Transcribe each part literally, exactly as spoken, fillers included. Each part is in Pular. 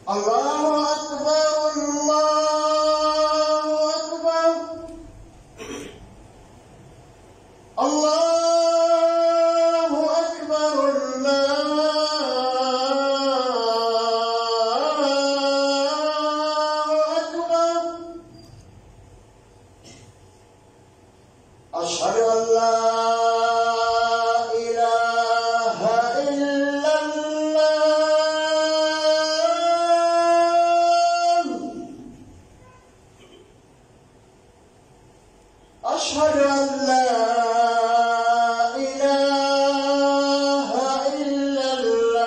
الله أكبر، الله أكبر، الله أكبر، الله أكبر. أشهد أن لا إله إلا الله. أشهد أن لا إله إلا الله.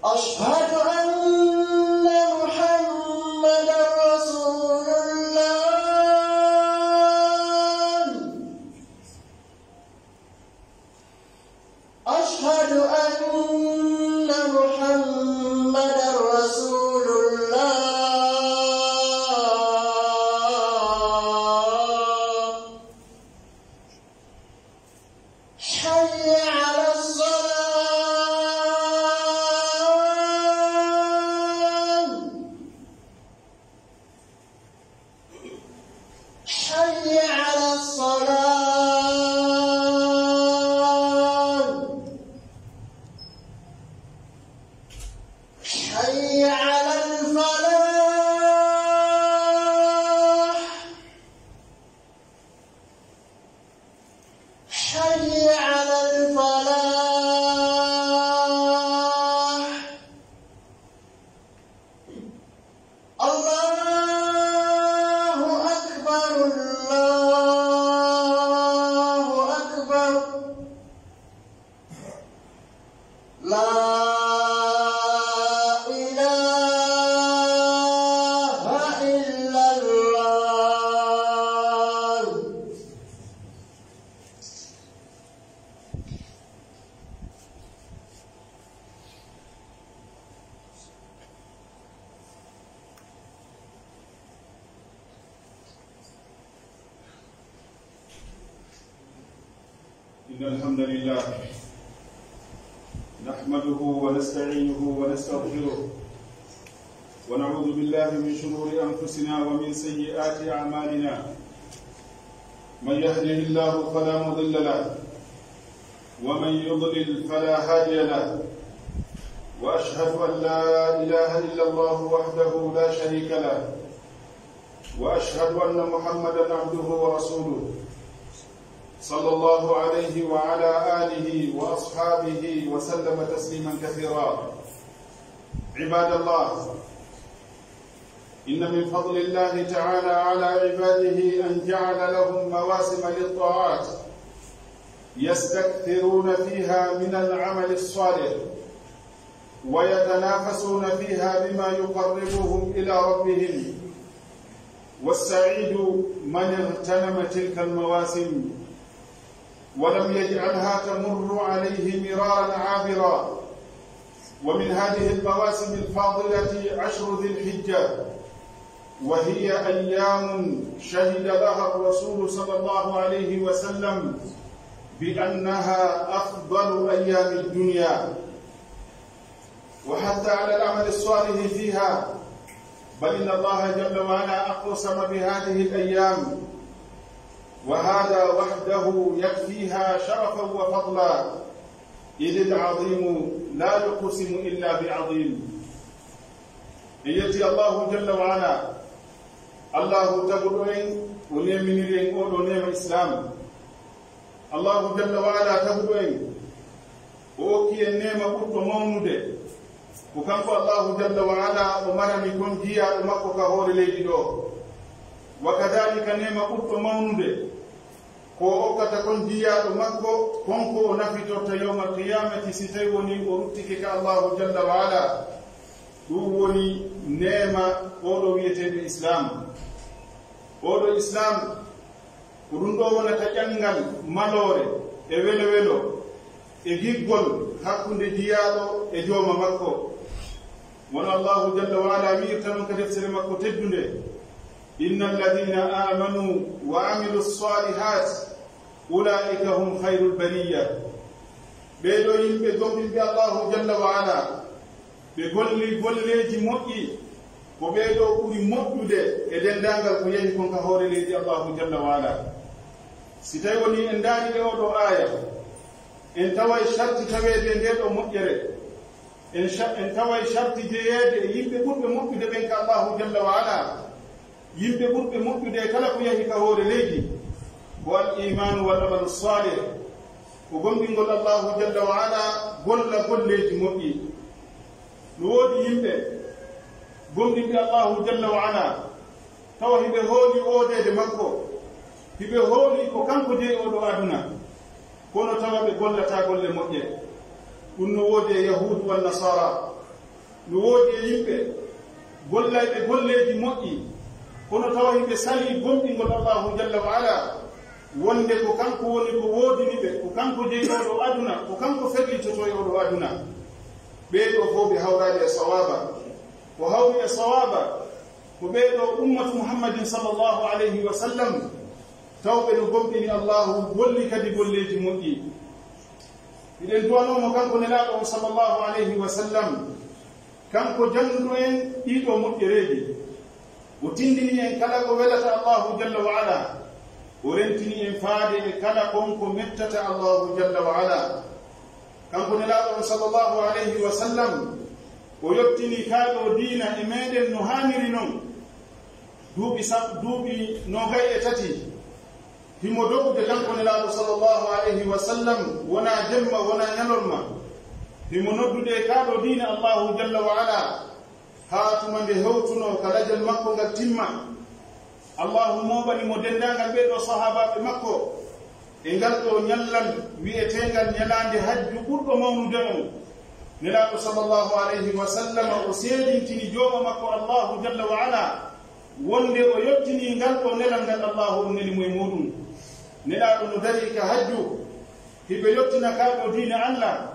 أشهد أن محمدا رسول الله. أشهد أن محمدا رسول الله. حي على الصلاة. حي على الصلاة. حي على الفلاح. حي على الفلاح. الله أكبر، الله أكبر. لا إله إلا الله. إن الحمد لله نحمده ونستعينه ونستغفره، ونعوذ بالله من شرور أنفسنا ومن سيئات أعمالنا. من يهده الله فلا مضل له، ومن يضلل فلا هادي له، وأشهد أن لا إله إلا الله وحده لا شريك له، وأشهد أن محمدا عبده ورسوله، صلى الله عليه وعلى آله وأصحابه وسلم تسليما كثيرا. عباد الله، إن من فضل الله تعالى على عباده أن جعل لهم مواسم للطاعات يستكثرون فيها من العمل الصالح، ويتنافسون فيها بما يقربهم إلى ربهم، والسعيد من اغتنم تلك المواسم ولم يجعلها تمر عليه مرارا عابرا. ومن هذه المواسم الفاضلة عشر ذي الحجة، وهي أيام شهد لها الرسول صلى الله عليه وسلم بأنها أفضل أيام الدنيا، وحث على العمل الصالح فيها، بل إن الله جل وعلا أقسم بهذه الأيام، وهذا وحده يكفيها شرفا وفضلا، إذ العظيم لا يقسم إلا بعظيم. En yetti Allahu jalla wa ala, Allahu taguɗo en, o neeminiri en oo ɗoo neema Islaam. Allahu jalla wa ala taguɗo en, o okki en neema ɓurɗo mawnude. Ko kanko Allahu jalla wa ala o marani kon jiyaaɗo makko ka hoore leydi ɗoo. Wa kadaalika neema ɓurɗo mawnude, ko o okkata kon jiyaaɗo makko, kon ko o nafitorta yawmal qiyaamati si tawi wonii o ruttike ka Allahu jalla wa ala. Ɗum woni neema oo ɗoo wi'eteeɗo Islaam. Oo ɗoo Islaam, ko ɗum ɗoo wonata ƴanngal maloore e welo-welo e giggol hakkunde jiyaaɗo e jooma makko. Wano Allahu jalla wa ala wi'irta non ka deftere makko teddunde, "Inna alladhina amanu wa amilu salihat Ulaa'ika hum khayrul bariyya. Ɓee ɗoo yimɓe gomɗinɓe Allaahu jalla wa ala, ɓe golli golleeji moƴƴi, ko ɓee ɗoo ɓuri moƴƴude e denndaangal ko yahi kon ka hoore leydi Allaahu jalla wa ala. Si tawi wonii en ndaari e oo ɗoo aaya, en taway sarti taweede e ndee ɗoo moƴƴere. En ca-, en taway sarti jeyeede e yimɓe ɓurɓe moƴƴude ɓen ka Allaahu jalla wa ala. Yimɓe ɓurɓe moƴƴude e kala ko yahi ka hoore leydi, ko al iimaanu wal amalu saalih, ko gomɗingol Allaahu jalla wa ala, golla golleeji moƴƴi. No woodi yimɓe gomɗinɓe Allaahu jalla wa ala, tawa hiɓe hooli woodeede makko, hiɓe hooli ko kanko jeyi oo ɗoo aduna, kono tawa ɓe gollataa golle moƴƴe. Ɗun no woodi e Yahuudu wan Nasaara. No woodi e yimɓe gollayɓe golleeji moƴƴi, kono tawa hiɓe salii gomɗingol Allaahu jalla wa ala, wonde ko kanko woni ko woodini ɓe, ko kanko jeyi oo ɗoo aduna, ko kanko fellitoto e oo ɗoo aduna. Ɓee ɗoo fow ɓe hawraali e sawaaba. Ko hawri e sawaaba, ko ɓee ɗoo ummatu Muhammadin sallallahu alayhi wa sallam, tawɓe no gomɗini Allaahu, golli kadi golleeji moƴƴi. Hiɗen duwanoo mo kanko Nelaaɗo on sallallahu alayhi wa sallam, kanko jannguɗo en ɗii ɗoo moƴƴereeji. O tinndini en kala ko welata Allaahu jalla wa ala. O rentini en faade e kala kon ko mettata Allaahu jalla wa ala. Kanko Nelaaɗo on sallallahu alayhi wa sallam, o yottini kaa ɗoo diina e meɗen no haaniri non. Duuɓi sa-, duuɓi noogay e tati, himo dogude kanko Nelaaɗo sallallahu alayhi wa sallam, wonaa jemma, wonaa ɲalorma. Himo noddude e kaa ɗoo diina Allaahu jalla wa ala, haa tuma nde hewtunoo ka lajal makko ngal timma. Allaahu mooɓani mo denndaangal ɓee ɗoo sahaabaaɓe makko e ngal ɗoo ɲallal wi'eteengal ɲalaande hajju ɓurɗo mawnude on. Nelaaɗo sallallahu alayhi wa sallam o seedintini Jooma makko Allaahu jalla wa ala wonde o yottinii ngal ɗoo nelal ngal Allaahu on neli mo e muuɗum. Nelaaɗo no darii ka hajju, hiɓe yottina kaa ɗoo diina Alla,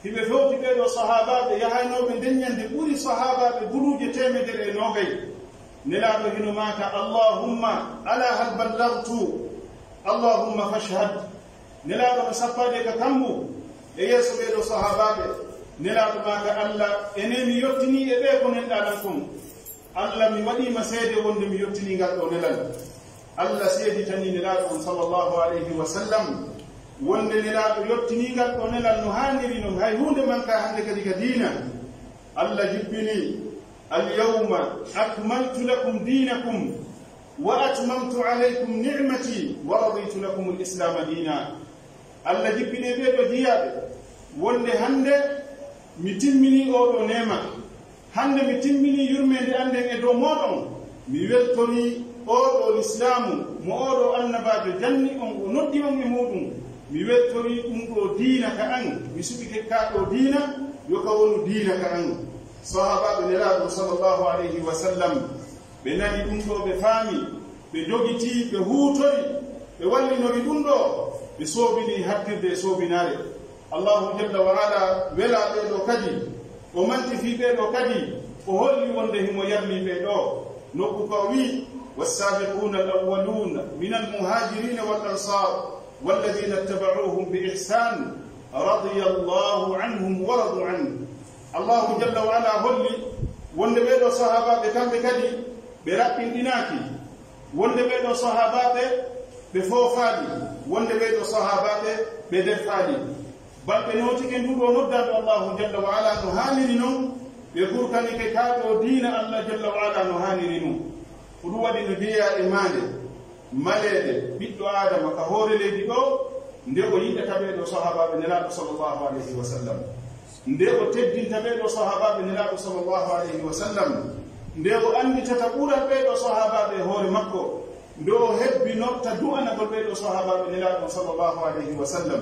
hiɓe fewti ɓee ɗoo sahaabaaɓe yahaynooɓe nden ɲande ɓuri sahaabaaɓe guluuje teemedere e noogay. Nelaaɗo hino maaka, "Allahumma, ala hal ballagtu? Allahumma fashhad." Nelaaɗo no sappaade ka kammu e yeeso ɓee ɗoo sahaabaaɓe. Nelaaɗo maaka, "Alla, enee mi yottinii e ɓee ko nelɗaa lan kon?" Alla, mi waɗii ma seede wonde mi yottinii ngal ɗoo nelal. Alla seeditanii Nelaaɗo on sallallahu alayhi wa sallam wonde Nelaaɗo yottinii ngal ɗoo nelal no haaniri non, hay huunde mankaa hande kadi ka diina. Alla jippini, "Al-yawma akmaltu lakum dinakum wa atmamtu alaykum ni'mati wa raditu lakum al-islaama diina." Alla jippini e ɓee ɗoo jiyaaɓe wonde hande mi timminii oo ɗoo neema. Hande mi timminii yurmeende an nden e dow mooɗon, mi weltorii oo ɗoo lislaamu mo oo ɗoo annabaajo janni on, o noddi on e muuɗum. Mi weltorii ɗum ɗoo diina ka an, mi suɓike kaa ɗoo diina, yo ka wonu diina ka an. Sahaabaaɓe Nelaaɗo sallallahu alayhi wa sallam, ɓe nani ɗum ɗoo, ɓe faami, ɓe jogitii, ɓe huutori, ɓe wallinori ɗum ɗoo, ɓe soobinii hattirde e soobinaare. Allaahu jalla wa ala welaa ɓee ɗoo kadi, o manti fii ɓee ɗoo kadi, o holli wonde himo yarlii ɓee ɗoo. Nokku ko o wi'i, "والسابقون الأولون من المهاجرين والأنصار والذين اتبعوهم بإحسان رضي الله عنهم ورضوا عنه." Allaahu jalla wa ala holli wonde ɓee ɗoo sahaabaaɓe kamɓe kadi ɓe raɓɓinɗinaaki. Wonde ɓee ɗoo sahaabaaɓe ɓe foofaali, wonde ɓee ɗoo sahaabaaɓe ɓe deffaali. Bal ɓe nootike nduu ɗoo noddaandu Allaahu jalla wa ala no haaniri non, ɓe kurkanike kaa ɗoo diina Alla jalla wa ala no haaniri non. Ko ɗum waɗi no jeyaa e maande, maleede, ɓiɗɗo Aadama ka hoore leydi ɗoo, nde o yiɗata ɓee ɗoo sahaabaaɓe Nelaaɗo sallallahu alayhi wa sallam. Nde o teddinta ɓee ɗoo sahaabaaɓe Nelaaɗo sallallahu alayhi wa sallam, nde o annditata ɓural ɓee ɗoo sahaabaaɓe e hoore makko, nde o hebbinorta du'anagol ɓee ɗoo sahaabaaɓe Nelaaɗo sallallahu alayhi wa sallam,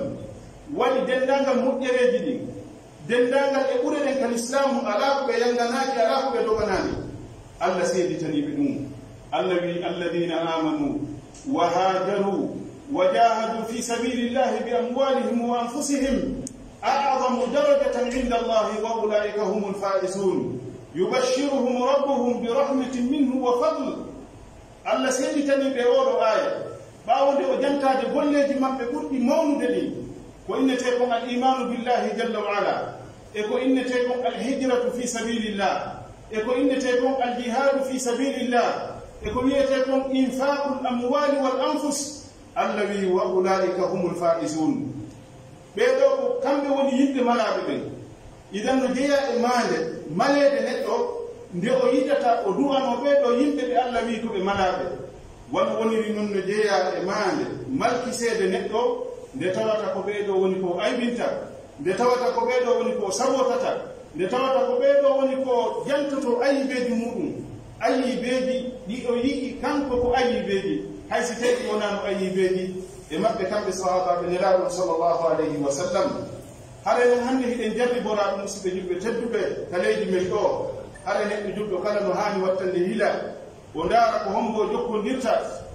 waɗi denndaangal moƴƴereeji ɗin, denndaangal e ɓure ɗen ka lislaamu, alaa ko ɓe yannganaaki, alaa ko ɓe doganaani. Alla seeditanii ɓe ɗum. Alla wi'i, "الذين آمنوا وهاجروا وجاهدوا في سبيل الله بأموالهم وأنفسهم أعظم درجة عند الله وأولئك هم الفائزون. يبشرهم ربهم برحمة منه وفضل." Alla seeditanii ɓe oo ɗoo aaya. Ɓaawo nde o jantaade golleeji maɓɓe ɓurɗi mawnude ɗin, ko innetee kon al iimaanu billaahi jalla wa ala, e ko innetee kon al hijratu fii sabiilillah, e ko innetee kon al jihaadu fii sabiilillah, e ko wi'etee kon infaaqul amwaali wal anfus, Alla wi'i, "Wa ulaa'ika humul faa'izuun." Ɓee ɗoo ko kamɓe woni yimɓe malaaɓe ɓen. Idan no jeyaa e maande, maleede neɗɗo, nde o yiɗata, o du'anoo ɓee ɗoo yimɓe ɓe Alla wi'i ko ɓe malaaɓe. Wano woniri non no jeyaa e maande, malkiseede neɗɗo, nde tawata ko ɓee ɗoo woni ko aybinta, nde tawata ko ɓee ɗoo woni ko sabotata, nde tawata ko ɓee ɗoo woni ko jantotoo ayibeeji muuɗum. Ayibeeji ɗi o yi'i kanko ko ayibeeji, hay si tawii ɗi wonaano ayibeeji e maɓɓe kamɓe sahaabaaɓe Nelaaɗo sallallahu alayhi wa sallam. Haray non hannde hiɗen jarriboraa ɗum, musidɓe julɓe tedduɓe, ka leydi men ɗoo. Haray neɗɗo julɗo kala no haani wattande yila, o ndaara ko hombo o jokkondirta,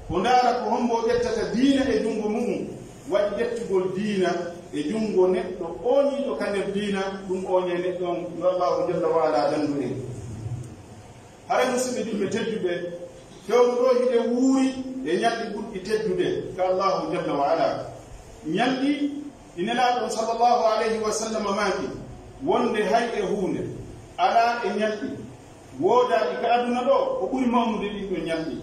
o ndaara ko hombo o ƴettata diina e junngo mu'um. Waɗi ƴettugol diina e junngo neɗɗo ooñiiɗo ka nder diina, ɗum ooñay neɗɗo on, yo Allaahu jalla wa ala dandu en. Haray musidɓe julɓe tedduɓe, fewndo ɗoo hiɗen wuuri e ñalɗi ɓurɗi teddude ka Allaahu jalla wa ala. Ñalɗi ɗi Nelaaɗo on sallallahu alayhi wa sallam maaki, wonde hay e huunde alaa e ñalɗi woodaaɗi ka aduna ɗoo ko ɓuri mawnude ɗin ɗon ñalɗi.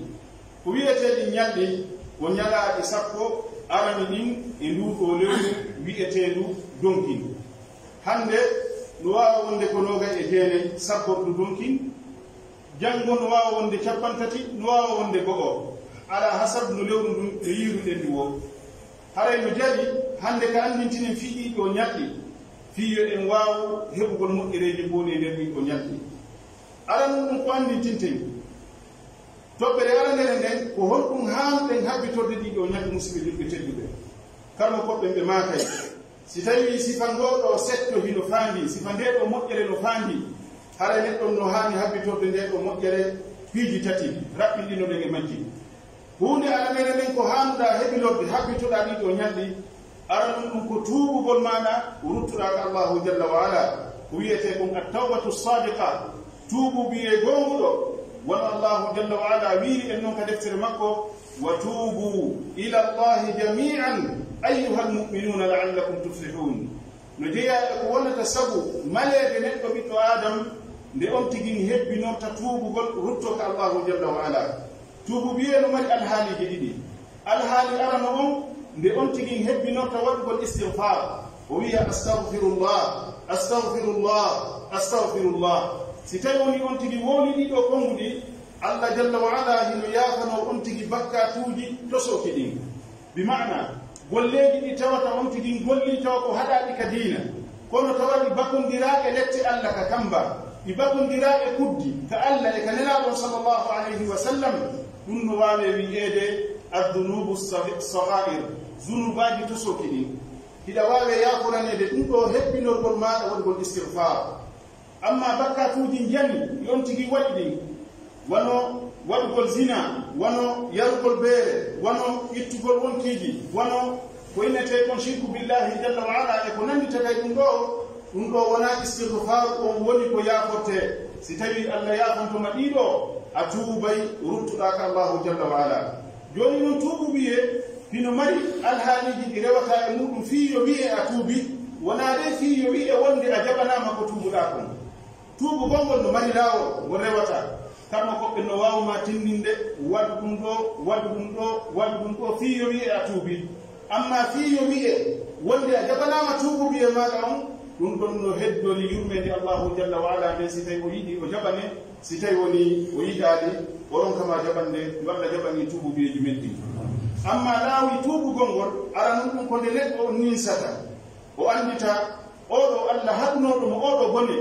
Ko wi'etee ɗin ñalɗi, ko ñalaaɗi sappo arani ɗin e nduu ɗoo lewru wi'eteendu Donkin. Hannde no waawa wonde ko noogay e jeenay sabbordu Donkin, janngo no waawa wonde cappanɗe tati, no waawa wonde go'o, alaa hasab no lewru ndun no yiiruɗen ndi woo. Haray no jaɓi hannde ka anndintinen fii ɗii ɗoo ñalɗi, fii yo en waawu heɓugol moƴƴereeji ko woni e nder ɗii ɗoo ñalɗi. Aran ɗum ko anndintinten. Toɓɓere aranere nden, ko honɗum haanuɗen habbitorde ɗii ɗoo ñalɗi, musidɓe julɓe tedduɓe? Karmo koɓɓen ɓe maakay, si tawii sifa ngoo ɗoo setto hino faandii, sifa ndee ɗoo moƴƴere no faandii, haray neɗɗo no haani habbitorde ndee ɗoo moƴƴere piiji tati, raɓɓinɗinoɗen e majji. Huunde aranere nden ko haanuɗaa hebilorde, habbitoɗaa ɗii ɗoo ñalɗi, aranun ɗum ko tuubugol maaɗa, ruttuɗaa ka Allaahu jalla wa ala, ko wi'etee kon at-tawbatu sadiqa, tuububiyee goonguɗo, wano Allaahu jalla wa ala wiiri en non ka deftere makko, "Wa tuubu ila Allaahi jamii'an ayyuhal mu'minuuna la'allakum tuflihuun." No jeyaa e ko wonata sabu maleede neɗɗo ɓiɗɗo Aadam, nde on tigi hebbinorta tuubugol, ruttoo ka Allaahu jalla wa ala. Tuububiyee no mari alhaaliiji ɗiɗi. Alhaali arano on, nde on tigi hebbinorta waɗugol istigfaar, o wi'a, "Astagfirullah, astagfirullah, astagfirullah." Si tawi woni on tigi wowli ɗii ɗoo konnguɗi, Alla jalla wa ala hino yaafanoo on tigi bakkaatuuji tosooki ɗin. Bi ma'ana, golleeji ɗi tawata on tigi gollii tawa ko haɗaaɗi ka diina, kono tawa ɗi bakondiraa e lette Alla ka kamba, ɗi bakondiraa e kuddi ka Alla e ka Nelaaɗo sallallahu alayhi wa sallam, ɗum no waawee wi'eede addunuubu sagi-, sagaa'ir, zunubaaji tosooki ɗin. Hiɗa waawee yaaforaneede ɗum ɗoo hebbinorgol maaɗa waɗugol istigfaar. Amma bakkaatuuji njani ɗi on tigi waɗi ɗin, wano waɗugol zina, wano yarugol beere, wano ittugol wonkiiji, wano ko innetee kon shirku billahi jalla wa ala e ko nannditata e ɗum ɗoo, ɗum ɗoo wonaa istigfaaru on woni ko yaafortee. Si tawii Alla yaafanto ma ɗii ɗoo, a tuubay, ruttuɗaa ka Allaahu jalla wa ala. Jooni non tuubu wi'ee hino mari alhaaliiji ɗi rewataa e muuɗum fii yo wi'ee a tuubi, wonaa ɗee fii yo wi'ee wonde a jaɓanaama ko tuubuɗaa kon. Tuubugol ngol no mari laawol ngol rewataa. Kamma ko ɓe no waawu maa tinndinde, waɗu ɗum ɗoo, waɗu ɗum ɗoo, waɗu ɗum ɗoo, fii yo wi'ee a tuubi. Amma fii yo wi'ee wonde a jaɓanaama tuubu wi'ee maaɗa on, ɗum ɗon no heddori yurmeende Allaahu jalla wa ala nden, si tawi o yiɗi o jaɓane, si tawi woni o yiɗaali, o ronka ma jaɓande, yo Alla jaɓan en tuubuyeeji men ɗin. Amma laawi tuubugol ngol, aranun ɗum ko nde neɗɗo on ninsata, o anndita oo ɗoo Alla haɗunooɗo mo oo ɗoo bone,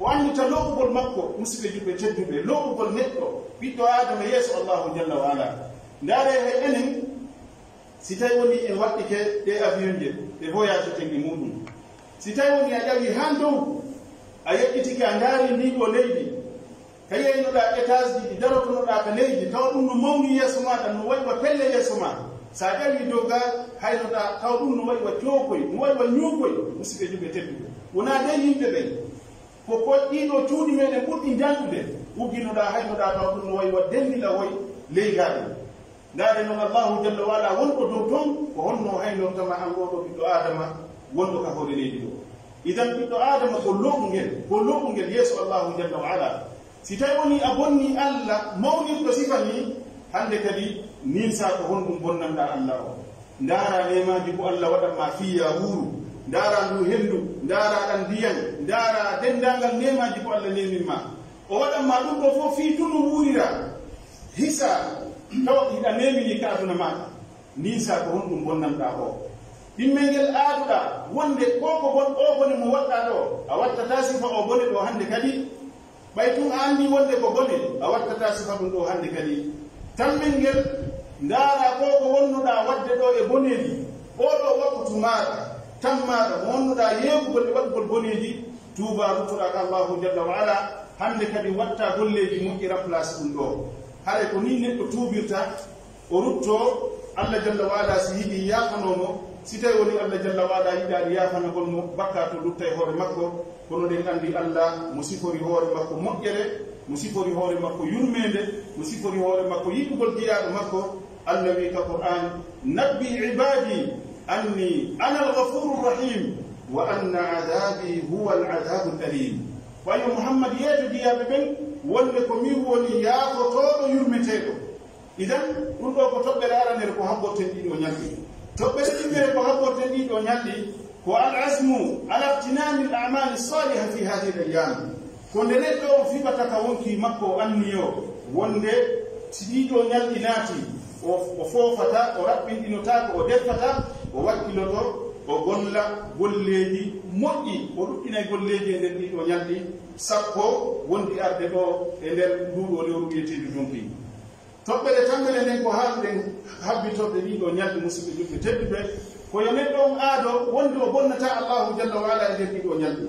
o anndita lo'ugol makko, musidɓe julɓe tedduɓe, lo'ugol neɗɗo, ɓiɗɗo Aadama yeeso Allaahu jalla wa ala. Ndaaree hay enen, si tawi woni en waɗɗike ɗee avion je, ɗe voyage ten e muuɗum. Si tawi woni a ƴawi haa dow, a yeƴƴitike a ndaari ndii ɗoo leydi, ka yeynoɗaa étage ji ɗi darotonoɗaa ka leydi, tawa ɗum no mawni yeeso maaɗa, no wayi wa pelle yeeso maa. Si a ƴawii dow gaa, haynoɗaa, tawa ɗum no wayi wa cookoy, no wayi wa ñuukoy, musidɓe julɓe tedduɓe. Wonaa ɗee yimɓe ɓen. Ko ko ɗii ɗoo cuuɗi meɗen ɓurɗi njanɗude, ugginoɗaa, haynoɗaa, tawa ɗum no wayi wa denndila woy leygaaɗe. Ndaare non Allahu jalla wa ala wonɗo dow ton, ko honno o haynorta ma an oo ɗoo ɓiɗɗo Aadama wonɗo ka hoore leydi ɗoo. Idan ɓiɗɗo Aadama ko lo'ungel, ko lo'ungel yeeso Allahu jalla wa ala. Si tawi wonii a bonnii Alla mawnirɗo sifa nii, hannde kadi ninsaa ko honɗum bonnanɗaa Alla on. Ndaaraa neemaaji ko Alla waɗan ma fii yaa wuuru. Ndaaraa nduu henndu, ndaaraa ɗan ndiyan, ndaaraa denndaangal neemaaji ko Alla neemin ma. O waɗan ma ɗum ɗoo fof fii tunu wuuriraa. Hisaa, tawa hiɗa neeminii ka aduna maaɗa. Ninsaa ko honɗum bonnanɗaa oo? Ɗimmel ngel aaduɗaa wonde ko ko bon, oo bone mo waɗɗaa ɗoo, a wattataa sifa oo bone ɗoo hannde kadi. Ɓay tun a anndii wonde ko bone, a wattataa sifa ɗum ɗoo hannde kadi. Tammel ngel, ndaaraa ko ko wonnuɗaa waɗde ɗoo e boneeji, oo ɗoo wakkutu maaɗa, tan maaɗa mo wonnuɗaa yeebugol e waɗugol boneeji, tuubaa ruttoɗaa ka Allahu jalla wa ala, hannde kadi wattaa golleeji moƴƴi remplace ɗum ɗoo. Haray ko nii neɗɗo tuubirta, o ruttoo Alla jalla wa ala si yiɗii yaafanoo mo, si tawi wonii Alla jalla wa ala yiɗaali yaafanagol mo, bakkaatu luttay hoore makko, kono ɗen anndi Alla mo sifori hoore makko moƴƴere, mo sifori hoore makko yurmeende, mo sifori hoore makko yiɗugol jiyaaɗo makko. Alla wi'i ka Qur'aan, "Nabbi ibaadi anni ana al-ghafuuru rahiim, wa anna adaabi huwa al-adaabu al-aliim." Wa yo Muhammad yeeto jiyaaɓe ɓen, wonde ko min woni yaafotooɗo yurmeteeɗo. Idan, ɗum ɗoo ko toɓɓere aranere ko habborten ɗii ɗoo ñalɗi. Toɓɓere ɗiɗmere ko habborten ɗii ɗoo ñalɗi ko al-azmu ala ightinami al-a'mali saliha fi hadhihi al-ayyam. Ko nde neɗɗo on fiɓata ka wonkii makko o anniyoo wonde si ɗii ɗoo ñalɗi naati, o, o foofata, o raɓɓinɗinotaako, o defata, o wakkiloto, o golla golleeji moƴƴi, o ɗuɗɗinay golleeji e nder ɗii ɗoo ñalɗi sappo wonɗi arde ɗoo e nder nduu ɗoo lewru wi'eteendu dunki. Toɓɓere tammere nden ko haaruɗen habbitorde ɗii ɗoo ñalɗi, musidɓe julɓe tedduɓe, ko yo neɗɗo on aado wonde o bonnataa Allaahu jalla wa ala e nder ɗii ɗoo ñalɗi.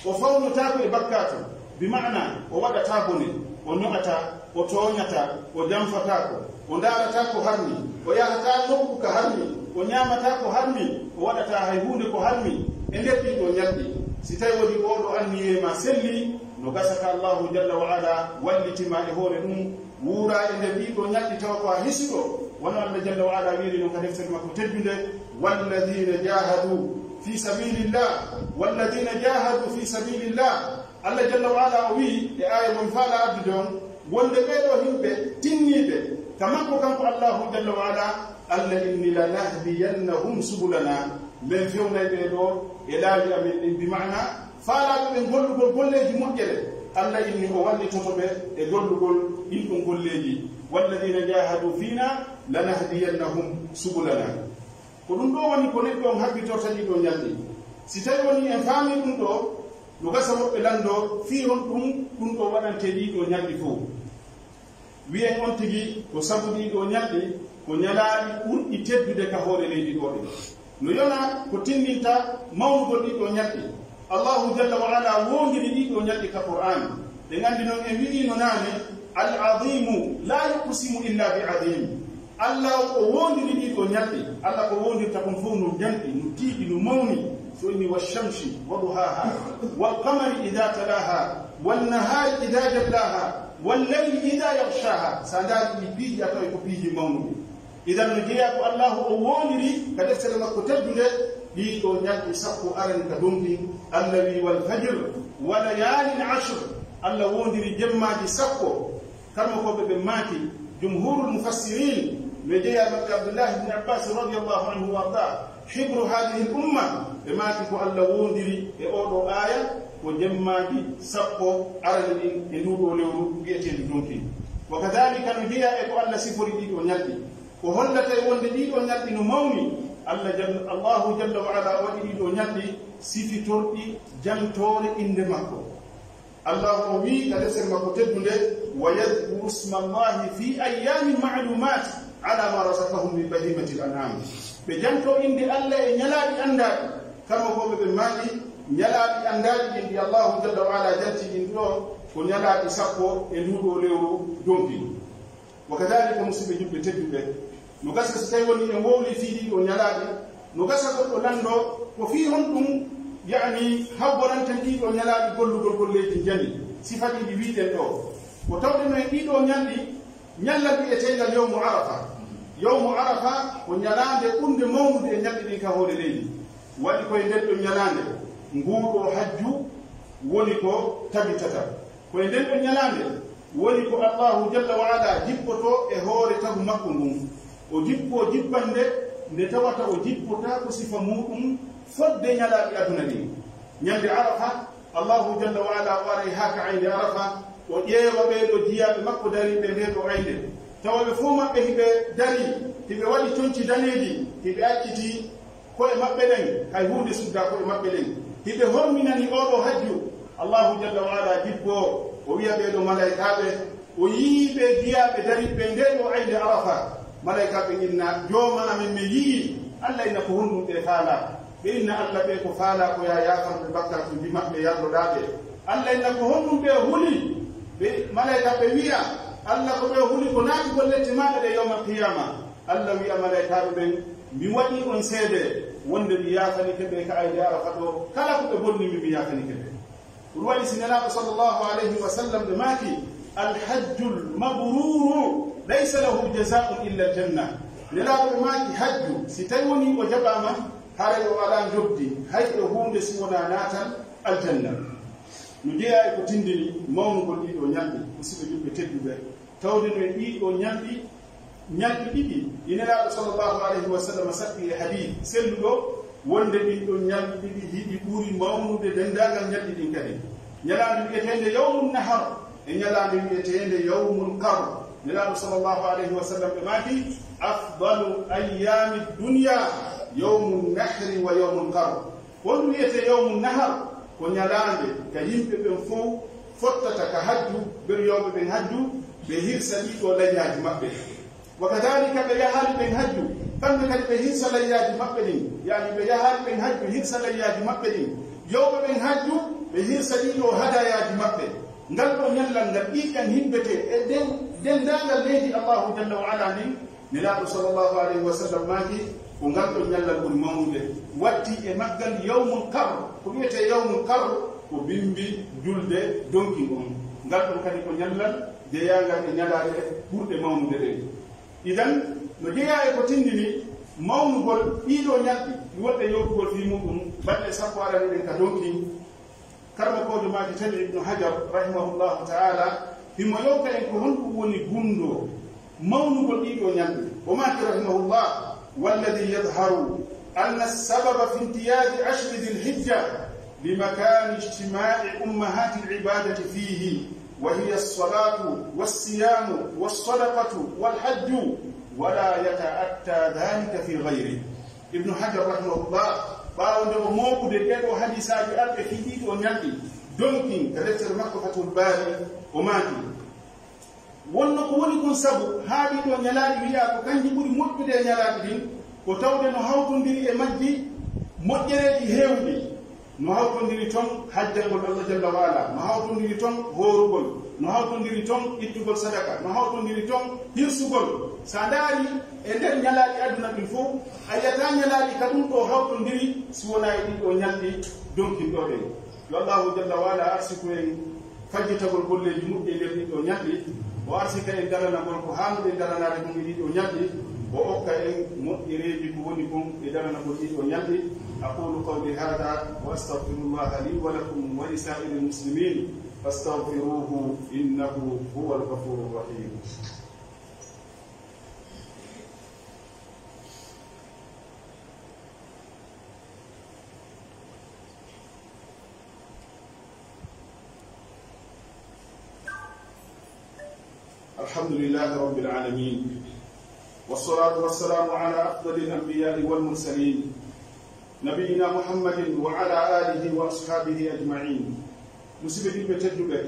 O fawnotaako e bakkaatu, bi ma'ana o waɗataa bone, o ño'ataa, o tooñataa, o janfataako, o ndaarataa ko harmi, o yahataa nokku ka harmi, o ñaamataa ko harmi, o waɗataa hay huunde ko harmi e nder ɗii ɗoo ñalɗi. Si tawii wonii oo ɗoo anniyee maa sellii, no gasa ka Allaahu jalla wa ala walliti ma e hoore ɗum, wuuraa e nder ɗii ɗoo ñalɗi tawa ko a hisuɗo, wano Alla jalla wa ala wiiri non ka deftere makko teddunde, "Walladina jahadu fi sabilillah, walladina jahadu fi sabilillah." Alla jalla wa ala o wi'i e aaya mo mi faalaa addude on, wonde ɓee ɗoo yimɓe tinniiɓe ka makko kanko Allaahu jalla wa ala, Alla inni, "Lanahdiyannahum subulana." Men fewnay ɓee ɗoo e laawi amen ɗin, bi ma'ana faalaaɓe ɓen gollugol golleeji moƴƴere, Alla inni o wallitoto ɓe e gollugol ɗin ɗon golleeji. "Walladina jahadu fina lanahdiyannahum subulana." Ko ɗum ɗoo woni ko neɗɗo on habbitorta ɗii ɗoo ñalɗi. Si tawii wonii en faamii ɗum ɗoo, no gasa woɓɓe lanndoo fii honɗum ɗum ɗoo waɗantee ɗii ɗoo ñalɗi fow. Wi'en on tigi ko sabu ɗii ɗoo ñalɗi ko ñalaaɗi ɓurɗi teddude ka hoore leydi ɗoo ɗin. No yona ko tinndinta mawnugol ɗii ɗoo ñalɗi. Allaahu jalla wa ala woondiri ɗii ɗoo ñalɗi ka Qur'aan. Ɗen anndi non en wi'iino naane, "Al-azimu la yuqsimu illa bi azim." Alla o woondiri ɗii ɗoo ñalɗi. Alla ko woondirta kon fow no janɗi, no tiiɗi, no mawni. So inni, "Wash-shamsi wa duhaha, wal qamari idha talaha, wan nahari idha jallaha, wal layli idha yaghshaha." Sa ndaari ɗii piiji, a taway ko piiji mawnuɗi. Idan no jeyaa ko Allaahu o woondiri ka deftere makko teddunde ɗii ɗoo ñalɗi sappo arani ka donki. Alla wi'i, "Wal fajr, wa layalin ashr." Alla woondiri jemmaaji sappo. Karmokooɓe ɓen maaki, jumhurul mufassirin, no jeyaa maɓɓe Abdullahi ibn Abbas radiyallahu anhu wa arda, hibru hadhihi al umma, ɓe maaki ko Alla woondiri e oo ɗoo aaya ko jemmaaji sappo arani ɗin e nduu ɗoo lewru wi'eteendu donki. Wa kadhalika no jeyaa e ko Alla sifori ɗii ɗoo ñalɗi. Ko hollata e wonde ɗii ɗoo ñalɗi no mawni, Alla jall-, Allaahu jalla wa ala waɗi ɗii ɗoo ñalɗi sifitorɗi jantoore innde makko. Allaahu o wi'i ka deftere makko teddunde, "Wa yadhkuru isma Allaahi fi ayyamin ma'lumat ala ma razaqahum min bahimatil an'am." Ɓe jantoo innde Alla e ñalaaɗi anndaaɗi. Karmokooɓe ɓen maaki, ñalaaɗi anndaaɗi ɗin ɗi Allaahu jalla wa ala janti ɗin ɗoo, ko ñalaaɗi sappo e nduu ɗoo lewru donki. Wa kadhalika, musidɓe julɓe tedduɓe, no gasa si tawii wonii en wowlii fii ɗii ɗoo ñalaaɗi, no gasa goɗɗo lanndoo ko fii honɗum, ya'ni, habboranten ɗii ɗoo ñalaaɗi gollugol golleeji njani, sifa ɗi ɗi wi'ɗen ɗoo. Ko tawɗen no e ɗii ɗoo ñalɗi, ñallal wi'eteengal yawmu Arafa. Yawmu Arafa ko ñalaande ɓurnde mawnude e ñalɗi ɗin ka hoore leydi. Waɗi ko e nden ɗon ñalaande nguuɗoo hajju woni ko tabitata. Ko e nden ɗon ñalaande woni ko Allaahu jalla wa ala jippotoo e hoore tagu makko ngun. O jippoo jippande nde tawata o jippotaako sifa muuɗum fodde ñalaaɗi aduna ɗin. Ñande Arafa, Allaahu jalla wa ala o aray haa ka aynde Arafa, o ƴeewa ɓee ɗoo jiyaaɓe makko dariiɓe e ndee ɗoo aynde. Tawa ɓe fow maɓɓe hiɓe darii, hiɓe waɗi conci daneeji, hiɓe acciti ko'e maɓɓe ɗen, hay huunde suddaa ko'e maɓɓe ɗen. Hiɓe horminani oo ɗoo hajju. Allaahu jalla wa ala jippoo, o wi'a ɓee ɗoo malaykaaɓe, o yi'ii ɓee jiyaaɓe dariiɓe e ndee ɗoo aynde Arafa. Malaykaaɓe inna, "Jooma amen, men yi'ii." Alla inna, "Ko honɗum ɓee faalaa?" Ɓe inna Alla ɓee ko faalaa ko yo a yaafan ɓe bakkaatuuji maɓɓe, yarloɗaa ɓe. Alla inna, "Ko honɗum ɓee huli?" Ɓe, malaykaaɓe wi'a, "Alla, ko ɓee huli ko naatugol lette maaɗa ɗe yawmal qiyaama." Alla wi'a malaykaaɓe ɓen, "Mi waɗii on seede wonde mi yaafanike ɓe ka aynde Arafa ɗoo, kala ko ɓe bonni mi, mi yaafanike ɓe." Ɗum waɗi si Nelaaɗo sallallahu alayhi wa sallam ɓe maaki, "Al hajjul mabruuru laysa lahu jazaa'un illa al janna." Nelaaɗo ɓe maaki, "Hajju, si tawi wonii o jaɓaama, haray o alaa njoddi, hay e huunde si wonaa naatal aljanna." No jeyaa e ko tindini mawnugol ɗii ɗoo ñalɗi, musidɓe julɓe tedduɓe. Tawde no e ɗii ɗoo ñalɗi, ñalɗi ɗiɗi, ɗi Nelaaɗo sallallahu alayhi wa sallam saɓɓi e hadiis selluɗo, wonde ɗin ɗon ñalɗi ɗiɗi hiɗi ɓuri mawnude denndaangal ñalɗi ɗin kadi. Ñalaande wi'eteende yawmun nahar e ñalaande wi'eteende yawmul qarr. Nelaaɗo sallallahu alayhi wa sallam ɓe maaki, "Afdalu ayyaami dunya yawmun nahri wa yawmul qarr." Honɗum wi'etee yawmu nahar? Ko ñalaande ka yimɓe ɓen fow fottata ka hajju, beriyooɓe ɓen hajju, ɓe hirsa ɗii ɗoo layyaaji maɓɓe. Wa kadaalika ɓe yahaali ɓen hajju, kamɓe kadi ɓe hirsa layyaaji maɓɓe ɗin. Yaani ɓe yahaali ɓen hajju, hirsa layyaaji maɓɓe ɗin. Yawɓe ɓen hajju, ɓe hirsa ɗii ɗoo hadayaaji maɓɓe. Ngal ɗoo ñallal ngal ƴiiƴan himbetee e den-, denndaangal leydi Allaahu jalla wa ala ndin, Nelaaɗo sallallahu alayhi wa sallam maaki, ko ngal ɗon ñallal ɓuri mawnude. Watti e maggal yawmul qarr, ko wi'etee yawmul qarr, ko bimbi julde donkin on. Ngal ɗon kadi ko ñallal jeyaangal e ñalaɗe ɓurɗe mawnude ɗen. Idan, no jeyaa e ko tindini mawnugol ɗii ɗoo ñalɗi, ɗi wonɓe yewtugol fii muɗum, balɗe sappo arani ɗen ka donkin, Karmakoojo maaki Tami Ibnu Hajar, rahimahullahu ta'ala, himo yewta en ko honɗum woni gunndoo mawnugol ɗii ɗoo ñalɗi. O maaki, rahimahullah, "Walladhi yadhharu anna as-sababa fi imtiyazi ashri dhil hijja li makani ijtima'i ummahati al-ibadati fihi, wa hiya as-salatu was-siyamu was-sadaqatu wal-hajju, wa la yata'atta dhalika fi ghayrihi." Ibnu Hajar rahimahullah, ɓaawo nde o mooɓude ɗee ɗoo hadiisaaji arɓe fii ɗii ɗoo ñalɗi, donkin ka deftere makko Fathul Baari, o maaki, wonno ko woni kon sabu haa ɗii ɗoo ñalaaɗi wi'aa ko kanji ɓuri moƴƴude e ñalaaɗi ɗin, ko tawde no hawtondiri e majji moƴƴereeji heewɗi. No hawtondiri ton hajjangol Allah jalla wa ala, no hawtondiri ton hoorugol, no hawtondiri ton ittugol sadaka, no hawtondiri ton hirsugol. Sa ndaari e nder ñalaaɗi aduna ɗin fow, a yi'ataa ñalaaɗi ka ɗum ɗoo hawtondiri si wonaa e ɗii ɗoo ñalɗi donkin ɗoo ɗen. Yo Allahu jalla wa ala arsiku en fajjitagol golleeji moƴƴi e nder ɗii ɗoo ñalɗi, o arsika en daranagol ko haanuɗen daranaade kon e ɗii ɗoo ñalɗi, o okka en moƴƴereeji ko woni kon e daranagol ɗii ɗoo ñalɗi. أقول قولي هذا وأستغفر الله لي ولكم ولسائر المسلمين فاستغفروه إنه هو الغفور الرحيم. الحمد لله رب العالمين. والصلاة والسلام على أفضل الأنبياء والمرسلين. نبينا محمد وعلى آله وأصحابه أجمعين. Musidɓe julɓe tedduɓe,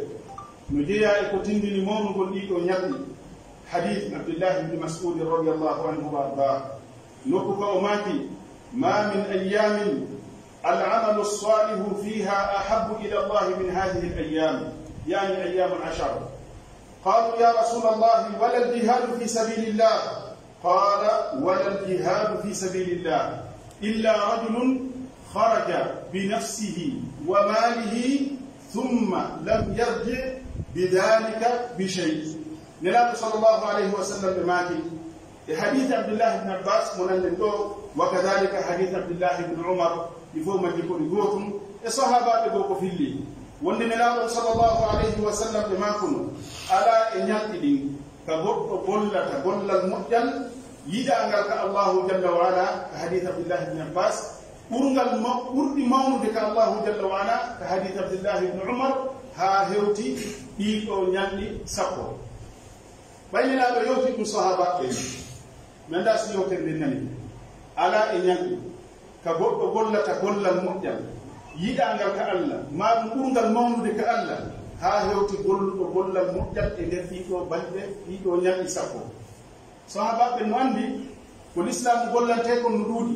no jeyaa e ko tindini mawnugol ɗii ɗoo ñalɗi, hadiis Abdullahi ibn Mas'ud radiyallahu anhu wa ardaah. Nokku ka o maaki, ما من أيام العمل الصالح فيها أحب إلى الله من هذه الأيام، يعني أيام العشر. قالوا: يا رسول الله، ولا الجهاد في سبيل الله؟ قال: ولا الجهاد في سبيل الله إلا رجل خرج بنفسه وماله ثم لم يرجع بذلك بشيء. Nelaaɗo sallallahu alayhi wa sallam ɓe maaki, E hadiisi Abdullahi ibn Abbas mo nanɗen ɗoo, wa kadhalika hadiisi Abdullahi ibn Umar, ɗi fow majji ko ɗi gootun, e sahaabaaɓe goo ko filli. Wonde Nelaaɗo sallallahu alayhi wa sallam ɓe maakuno, alaa e ñalɗi ɗin, ka goɗɗo gollata gollal moƴƴal, yiɗaangal ka Allahu jalla wa ala, ka hadiisi Abdullahi ibn Abbas, ɓurgal ma-, ɓurɗi mawnude ka Allahu jalla wa ala, ka hadiisi Abdullahi ibn Umar, haa hewti ɗii ɗoo ñalɗi sappo. Ɓay Nelaaɗo yewti ɗum sahaabaaɓe ɓen, mi anndaa si yewtere nden nani, alaa e ñalɗi ka goɗɗo gollata gollal moƴƴal, yiɗaangal ka Alla, maa ɗum ɓurngal mawnude ka Alla, haa hewti golluɗo gollal moƴƴal e nder ɗii ɗoo balɗe, ɗii ɗoo ñalɗi sappo. Sahaabaaɓe ɓen no anndi ko lislaamu gollantee kon no ɗuuɗi.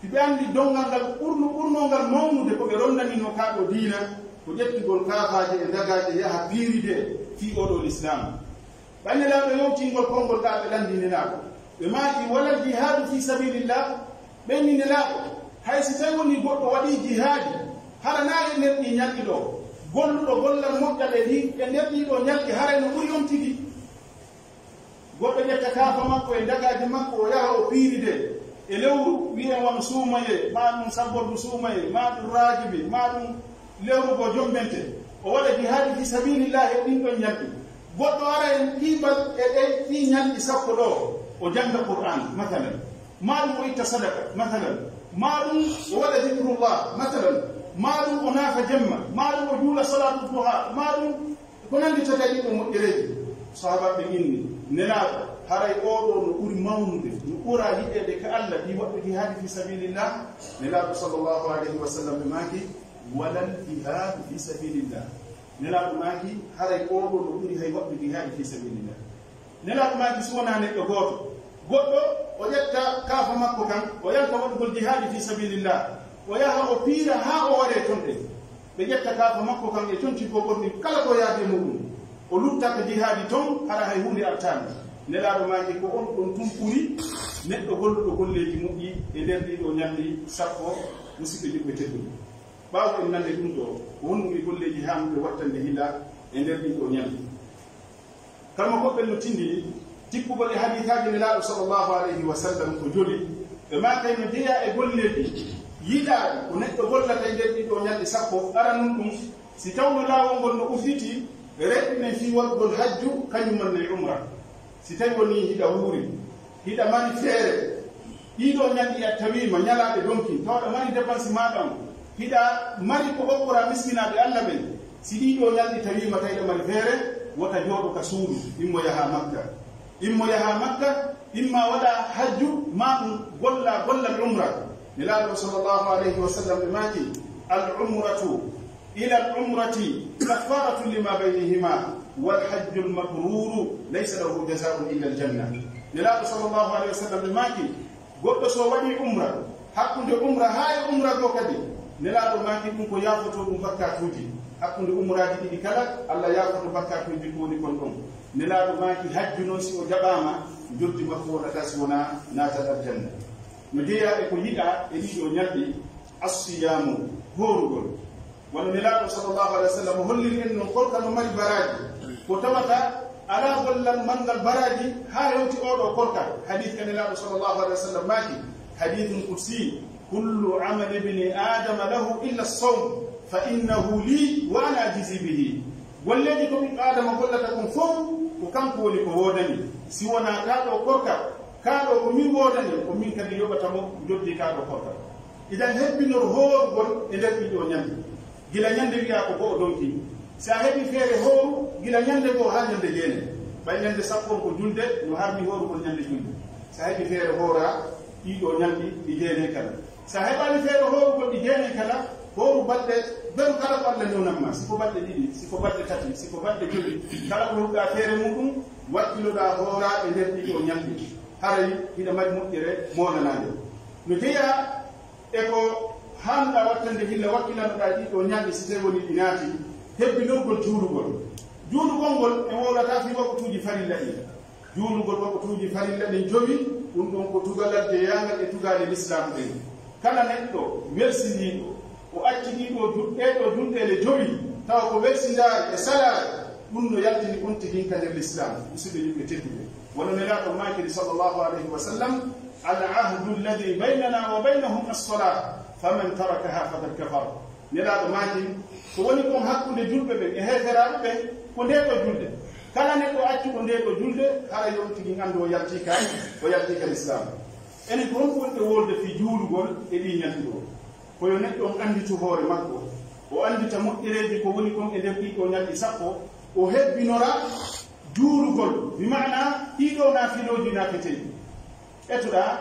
Hiɓe anndi donngal ngal ɓurno-, ɓurnoo ngal mawnude ko ɓe ronndanino kaa ɗoo diina, ko ƴettugol kaafaaje e dagaaje yaha piiride fii oo ɗoo lislaamu. Ɓay Nelaaɗo yewtingol konngol ɗaa ɓe lanndii Nelaaɗo. Ɓe maaki, "Walal jihaadu fii sabilillah." Ɓe inni Nelaaɗo, "Hay si tawi wonii goɗɗo waɗii jihaadi, hara naa e nder ɗii ñalɗi ɗoo, golluɗo gollal moƴƴal e ɗii, e nder ɗii ɗoo ñalɗi, haray no ɓuri on tigi." Goɗɗo ƴetta kaafa makko e dagaaje makko, o yaha o piiride e lewru, wi'en wano suumayee, maa ɗum sabbordu suumayee, maa ɗum raajibi, maa ɗum lewru goo jommbente. O waɗa jihaadi fii sabiilillaahi e ɗin ɗon ñalɗi. Goɗɗo ara e ɗii bal-, e ɗee, ɗii ñalɗi sappo ɗoo, o jannga Qur'aan, matalan. Maa ɗum o itta sadaka, matalan. Maa ɗum o waɗa zikrullah, matalan. Maa ɗum o naafa jemma. Maa ɗum o juula salaatu duha. Maa ɗum Ko nanndi tataɓi ɗo moƴƴereeji, sahaabaaɓe inni, Nelaaɗo, haray oo ɗoo no ɓuri mawnude, no ɓura yiɗeede ka Alla, fii waɗude jihaadi fii sabiilillah? Nelaaɗo sallallahu alayhi wa sallam ɓe maaki, "Walal jihaadu fii sabiilillah." Nelaaɗo maaki, haray oo ɗoo no ɓuri hay waɗude jihaadi fii sabiilillah. Nelaaɗo maaki, si wonaa neɗɗo gooto, goɗɗo, o ƴetta kaafa makko kan, o yalta waɗugol jihaadi fii sabiilillah, o yaha o piira haa o waree ton ɗen. Ɓe ƴetta kaafa makko kan e conci goo ɓorni kala ko yaadi e muɗum. O lutta ka jihaadi ton, hara hay huunde artaani. Nelaaɗo maaki ko on ɗon tun ɓuri neɗɗo golluɗo golleeji moƴƴi e nder ɗii ɗoo ñalɗi sappo, musiɓɓe julɓe tedduɓe. Ɓaawo en nande ɗum ɗoo, ko honɗum e golleeji haanuɓe wattande hila e nder ɗii ɗoo ñalɗi? Kala mo goɗɗen no tindini tippugol e hadiisaaji Nelaaɗo sallallahu alayhi wa sallam ko joli, ɓe maakay no jeyaa e golleeji yiɗaaɗi ko neɗɗo gollata e nder ɗii ɗoo ñalɗi sappo. Aranun ɗum, si tawno laawol ngol no usiti, reɗɗuɗen fii waɗugol hajju, kañum man e umra. Si tawi wonii hiɗa wuuri, hiɗa mari feere, ɗii ɗoo ñalɗi a tawiima ñalaaɗe donki, tawa aɗa mari depansi maaɗa on, hiɗa mari ko okkoraa miskinaaɓe Alla ɓen, si ɗii ɗoo ñalɗi tawiima tawi aɗa mari feere, wota jooɗo ka suudu, immo yahaa Makka. Immo yahaa Makka, imma waɗaa hajju, maa ɗum gollaa gollal umra. Nelaaɗo sallallahu alayhi wa sallam ɓe maaki, "Al umratu ila al umrati kaffaratun lima baynihima, wal hajjul mabruru laysa lahu jazaa'un illa al janna." Nelaaɗo sallallahu alayhi wa sallam ɓe maaki, goɗɗo so waɗii umra, hakkunde umra haa e umra goo kadi, Nelaaɗo maaki ɗum ko yaafotoo ɗum bakkaatuuji. Hakkunde umraaji ɗiɗi kala, Alla yaafoto bakkaatuuji ko woni kon ɗon. Nelaaɗo maaki hajju non si o jaɓaama, njoddi makko waɗataa si wonaa naatal aljanna. No jeyaa e ko yiɗaa e ɗii ɗoo ñalɗi, assiyaamu, hoorugol. Wano Nelaaɗo sallallahu alayhi wa sallam holliri en non, korka no mari baraaji. Ko tawata alaa gollal marngal baraaji haa hewti oo ɗoo korka. Hadiis ka Nelaaɗo sallallahu alayhi wa sallam maaki, hadiisun qudsi, "Kullu amali ibni Aadama lahu illa as-sawm, fa innahu li wa ana ajzi bihi." Golleeji ko ɓiɗɗo Aadama gollata kon fow, ko kanko woni ko woodani. Si wonaa kaa ɗoo korka, kaa ɗoo ko min woodani, ko min kadi yoɓata mo njoddi kaa ɗoo korka. Idan hebbinor hoorugol e nder ɗii ɗoo ñalɗi. Gila ñande wi'aa ko go'o donki. Si a heɓii feere hooru, gila ñande goo haa ñande jeenay. Ɓay ñande sappo on ko julde, no harmi hoorugol ñande julde. Si a heɓii feere hooraa ɗii ɗoo ñalɗi ɗi jeenay kala. Si a heɓaali feere hoorugol ɗi jeenay kala, hooru balɗe, beru kala ko Alla newnan ma. Si ko balɗe ɗiɗi, si ko balɗe tati, si ko balɗe jowi, kala ko heɓuɗaa feere muuɗum, wakkiloɗaa hooraa e nder ɗii ɗoo ñalɗi. Haray hiɗa mari moƴƴere moolanaande. No jeyaa e ko haanuɗaa wattande, hilla wakkilanoɗaa ɗii ɗoo ñalɗi, si tawii wonii ɗi naati, hebbinorgol juulugol. Juulugol ngol en wowlataa fii waqtuuji farilla ɗin. Juulugol waqtuuji farilla ɗin jowi, ɗum ɗon ko tugalal jeyaangal e tugaale Lislaamu ɗen. Kala neɗɗo welsindiiɗo, o acci ɗii ɗoo ju-, ɗee ɗoo julɗeele jowi, tawa ko welsindaare e salaare, ɗum no yaltini on tigi ka nder Lislaamu. Musidɓe julɓe tedduɓe, Kono Nelaaɗo maakiri, sallallahu alayhi wa sallam, "Al ahdu alladhi baynana wa baynahum as-salah, faman tarakaha faqad kafar." Nelaaɗo maakiri, ko woni kon hakkunde julɓe ɓen e heeferaaɓe ɓen, ko ndee ɗoo julde. Kala neɗɗo accuɗo ndee ɗoo julde, hara yo on tigi anndu o yaltii ka, o yaltii ka Lislaam. Enen ko honɗum woni e wolde fii juulugol e ɗii ñalɗi ɗoo? Ko yo neɗɗo on annditu hoore makko, o anndita moƴƴereeji ko woni kon e nder ɗii ɗoo ñalɗi sappo, o hebbinora juulugol, bi maanaa ɗii ɗoo naafilooji naafeteeɗi. Etoɗaa,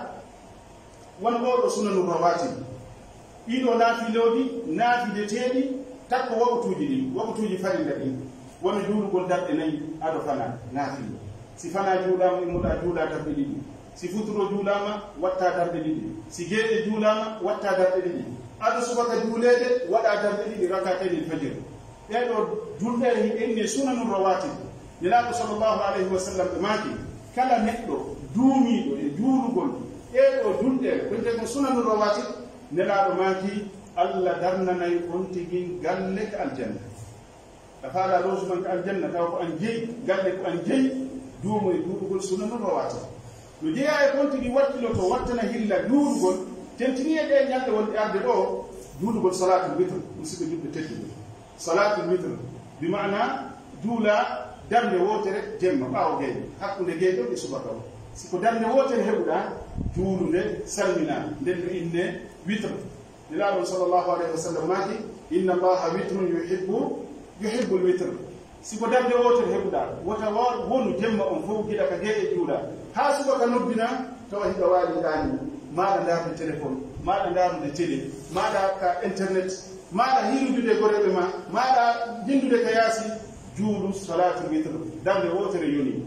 wano ɗoo ɗoo sunanu rawaatib. Ɗii ɗoo naafilooji naafideteeɗi takko waqtuuji ɗin, waqtuuji farilla ɗin, wano juulugol darɗe nayi ado fanaa, naafila. Si fanaa juulaama, immoɗaa juulaa darɗe ɗiɗi. Si futuro juulaama, wattaa darɗe ɗiɗi. Si geeƴe juulaama, wattaa darɗe ɗiɗi. Ado subaka juuleede, waɗaa darɗe ɗiɗi, rak'atayni fajr. Ɗee ɗoo julɗe hiɗe inni sunanu rawaatib. Nelaaɗo sallallahu alayhi wa sallam ɓe maaki, kala neɗɗo duumiiɗo e juulugol ɗee ɗoo julɗe, ko wi'etee ko sunanu rawaatib, Nelaaɗo maaki, Alla darnanay on tigi galle ka aljanna. A faalaa logement ka aljanna, tawa ko an jeyi, galle ko an jeyi, duumo e juulugol sunanu rawaatib. No jeyaa e kon tigi wakkilotoo wattana hilla juulugol, tentinii e ɗee ñalɗe wonɗe arde ɗoo, juulugol salaatul witr, musiɓɓe julɓe tedduɓe. Salaatul witr, bi maanaa juulaa darnde wootere jemma ɓaawo geeƴe, hakkunde geeƴe on e subaka on. Si ko darnde wootere heɓuɗaa, juulu nde, salminaa, nden no innee witr. Nelaaɗo sallallahu alayhi wa sallam maaki, "Inna Allaha witrun yuhibbu, yuhibbul witr." Si ko darnde wootere heɓuɗaa, wota wo-, wonu jemma on fow gila ka geeƴe juulaa, haa subaka noddinaa, tawa hiɗa waali ɗaani, maaɗa ndaarde téléphone, maaɗa ndaarude télé, maaɗa ka internet, maaɗa hiirudude goreeɓe maa, maaɗa jinndude ka yaasi, juulu salaatul witr, darnde wootere yonii.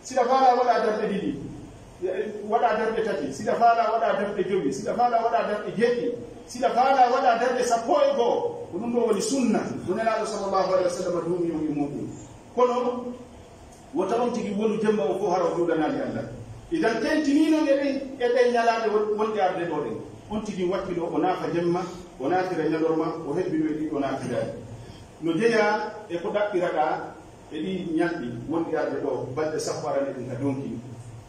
Siɗa faalaa waɗaa darɗe ɗiɗi, waɗaa darɗe tati. Siɗa faalaa waɗaa darɗe jowi. Siɗa faalaa waɗaa darɗe jeeɗiɗi. Siɗa faalaa waɗaa darɗe sappo e go'o. Ko ɗum ɗoo woni sunna mo Nelaaɗo sallallahu alayhi wa sallam duumi on e muuɗum. Kono wota on tigi wonu jemma on fow hara o juulanaali Alla. Idan tentinii non e ɗen, e ɗen ñalaaɗe won-, wonɗe arde ɗoo ɗen. On tigi wakkiloo, o naafa jemma, o naafira ñalorma, o hebbinoo e ɗii ɗoo naafilaaji. No jeyaa e ko ɗaɓɓiraɗaa e ɗii ñalɗi wonɗi arde ɗoo, balɗe sappo arane ɗin ka donki,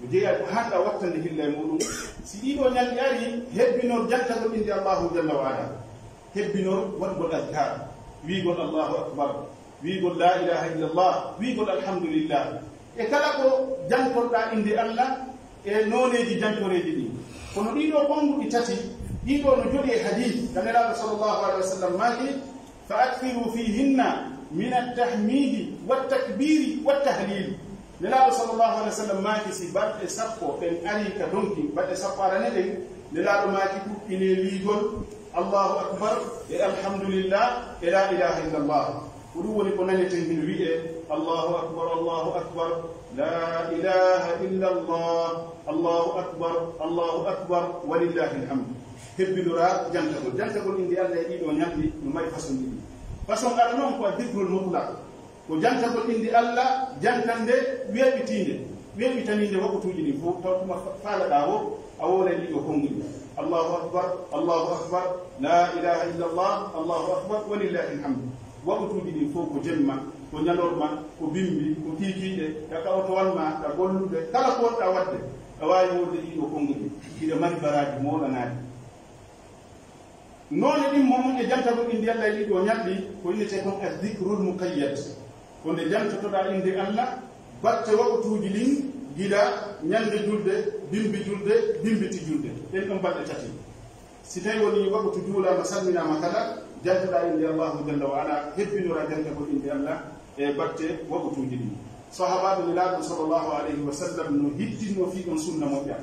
no jeyaa ko haanɗaa wattande hilla e muuɗum. Si ɗii ɗoo ñalɗi arii, hebbinor jantagol innde Allaahu jalla wa ala, hebbinor waɗugol azkaar, wi'ugol Allaahu akbar, wi'ugol laa ilaaha illallah, wi'ugol alhamdulillah. E kala ko jantorɗaa innde Alla e nooneeji jantoreeji ɗin. Kono ɗii ɗoo konnguɗi tati, ɗii ɗoo no jooɗii e hadiis, ka Nelaaɗo sallallahu alayhi wa sallam maaki, "Fa akthiru fihinna min at-tahmidi wat-takbiri wat-tahlil." Nelaaɗo sallallahu alayhi wa sallam maaki, si balɗe sappo ɗen arii ka donki, balɗe sappo arane ɗen, Nelaaɗo maaki, ɗuɗɗinee wi'ugol Allahu akbar e alhamdulillah e la ilaha illallah. Ko ɗum woni ko naneten hino wi'ee, "Allahu akbar, Allahu akbar, la ilaha illallah, Allahu akbar, Allahu akbar, walillahil hamd." Hebbinoraa jantagol. Jantagol innde Alla e ɗii ɗoo ñalɗi no mari façon ɗiɗi. Façon arano on ko addikrul mutlaq. Ko jantagol innde Alla, jantande weeɓitiinde, weeɓitaniinde wakutuuji ɗin fow, taw tuma fa-, faalaɗaa woo, a wowlay ɗii ɗoo konnguɗi. Allahu akbar, Allahu akbar, la ilaha illallah, Allahu akbar, walillahil hamd. Wakutuuji ɗin fow ko jemma, ko ñalorma, ko bimbi, ko kiikiiɗe, ka kawtowal maa, ka gollude, kala ko wonɗaa waɗde, a waawi wowlude ɗii ɗoo konnguɗi. Hiɗa mari baraaji moolanaaɗi. Noone ɗimmo on e jantagol innde Alla e ɗii ɗoo ñalɗi, ko innetee kon addikrul muqayyad. Ko nde jantotoɗaa innde Alla, batte wakutuuji ɗin, gila ñande julde, bimbi julde, bimbiti julde. Ɗen ɗon balɗe tati. Si tawii wonii wakutu juulaama, salminaama kala, jantoɗaa innde Allaahu jalla wa ala, hebbinoraa jantagol innde Alla e batte wakutuuji ɗin. Sahaabaaɓe Nelaaɗo sallallahu alayhi wa sallam no hittinno fii on sunna moƴƴa.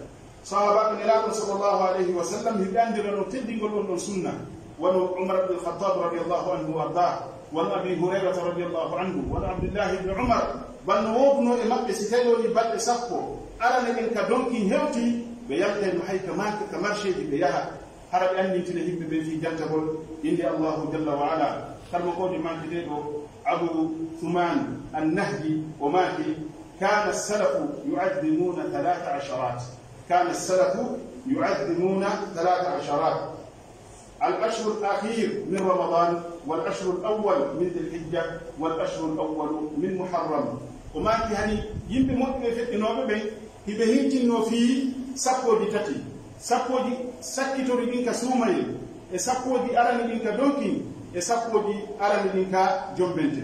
Sahaabaaɓe Nelaaɗo sallallahu alayhi wa sallam, hiɓe anndira no teddingol on ɗon sunna. Wano Umar ibn Khattab radiyallahu anhu wa ardaah, wano Abi Hurayrata radiyallahu anhu, wano Abdullahi ibn Umar. Bal no woodunoo e maɓɓe, si tawii wonii balɗe sappo arane ɗen ka donkin hewtii, ɓe yaltayno hay ka maake, ka marseeji ɓe yaha. Hara ɓe anndintina yimɓe ɓen fii jantagol innde Allaahu jalla wa ala. Kalmakoojo maanteteeɗo Abu Thuman An-Nahdi o maaki, "Kana as-salafu yu'azzimuuna thalatha asharat." كان السلف يعظمون ثلاث عشرات: العشر الأخير من رمضان، والعشر الأول من ذي الحجة، والعشر الأول من محرم. O maaki, hani yimɓe moƴƴuɓe feƴƴinooɓe ɓen, hiɓe hintinnoo fii sappooji tati, sappooji sakkitori ɗin ka suumayee, e sappooji arani ɗin ka donkin, e sappooji arani ɗin ka jombente.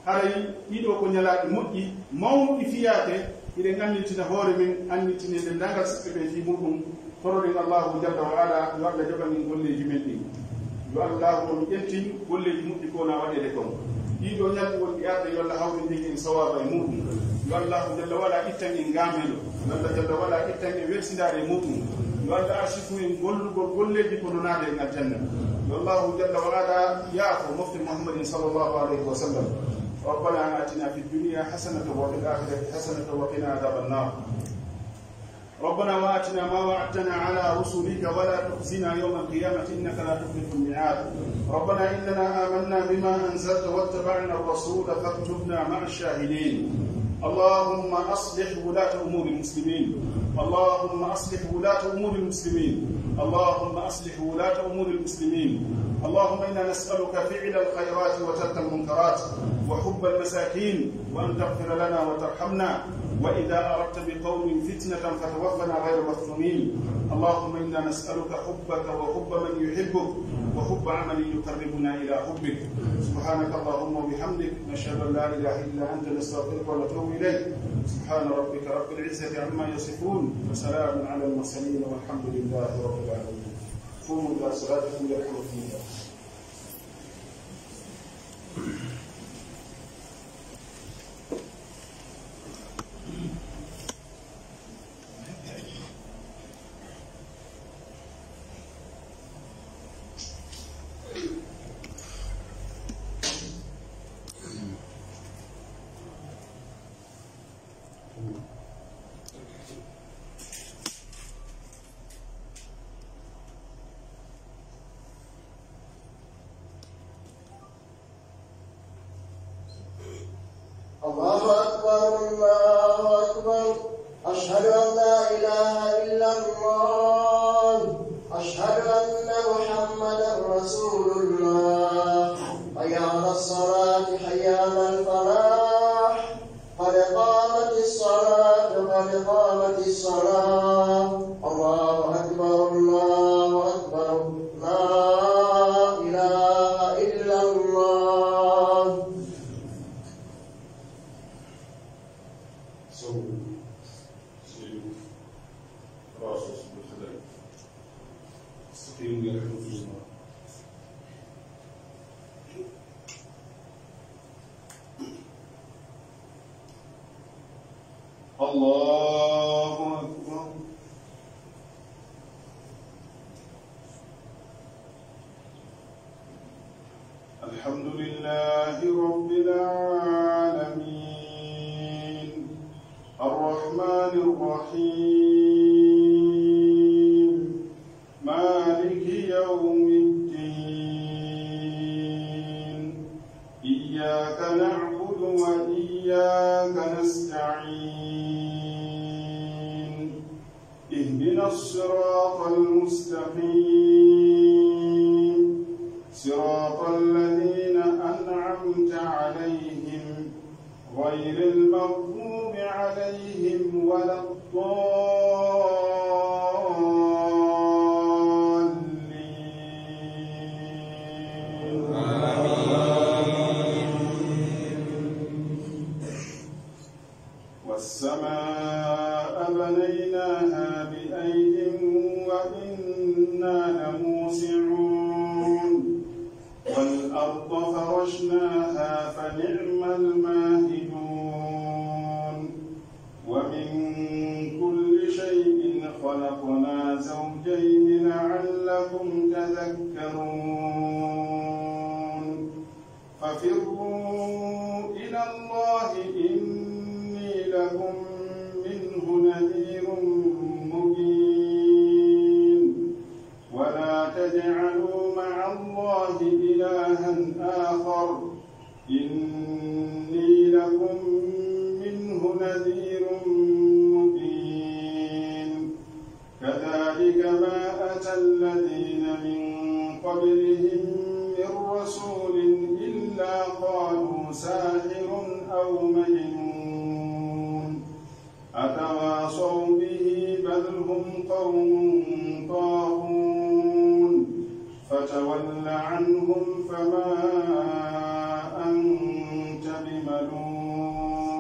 Haray ɗii ɗoo ko ñalaaɗi moƴƴi, mawnuɗi fiyaake, hiɗen annitina hoore men, annitinen denndaangal siɓɓe ɓen fii muɗum. Toroɗen Allaahu jalla wa ala, yo Alla jaɓan en golleeji men ɗin. Yo Allaahu on ƴentin golleeji moƴƴi ko wona waɗeede kon. Ɗii ɗoo ñalɗi wonɗi arde, yo Alla hawrindin en sawaaba e muɗum. Yo Allaahu jalla wa ala ittan en gaamelo. Yo Alla jalla wa ala ittan en welsindaare e muɗum. Yo Alla arsiku en gollugol golleeji ko nonaade en aljanna. Yo Allaahu jalla wa ala yaafo mofte Muhammadin sallallahu alayhi wa sallam. ربنا آتنا في الدنيا حسنة وفي الآخرة حسنة وقنا عذاب النار. ربنا وآتنا ما وعدتنا على رسلك ولا تخزنا يوم القيامة إنك لا تخلف الميعاد. ربنا إننا آمنا بما أنزلت واتبعنا الرسول فاكتبنا مع الشاهدين. اللهم أصلح ولاة أمور المسلمين. اللهم أصلح ولاة أمور المسلمين. اللهم أصلح ولاة أمور المسلمين. اللهم إنا نسألك فعل الخيرات وترك المنكرات وحب المساكين وأن تغفر لنا وترحمنا وإذا أردت بقوم فتنة فتوفنا غير مفتونين. اللهم إنا نسألك حبك وحب من يحبك وحب عمل يقربنا إلى حبك. سبحانك اللهم وبحمدك، نشهد أن لا إله إلا أنت، نستغفرك ونتوب إليك. سبحان ربك رب العزة عما يصفون، وسلام على المرسلين، والحمد لله رب العالمين. قوموا إلى صلاتكم يرحمكم الله. الله أكبر، الله أكبر. أشهد أن لا إله إلا الله. أشهد أن محمدا رسول الله. حي على الصلاة، حي على الفلاح. قد قامت الصلاة، قد قامت الصلاة. الله أكبر، الله أكبر. لا إله إلا الله. الله أكبر. الحمد لله رب العالمين. الرحمن الرحيم. مالك يوم الدين. إياك نعبد وإياك نستعين. اهدنا الصراط المستقيم. صراط الذين أنعمت عليهم غير المغضوب عليهم ولا الضالين. آمين. والسماء بنيناها بأيد وإنا لموسعون. والأرض فرشناها فنعم الماهدون. ومن كل شيء خلقنا زوجين لعلكم تذكرون. ففروا إلى الله إني لكم منه نذير مبين. ولا تجعلوا مع الله إلها آخر إني لكم منه نذير مبين. كذلك ما أتى الذين من قبلهم من رسول إلا قالوا ساحر أو مجنون. طاغون، فتول عنهم فما أنت بملوم،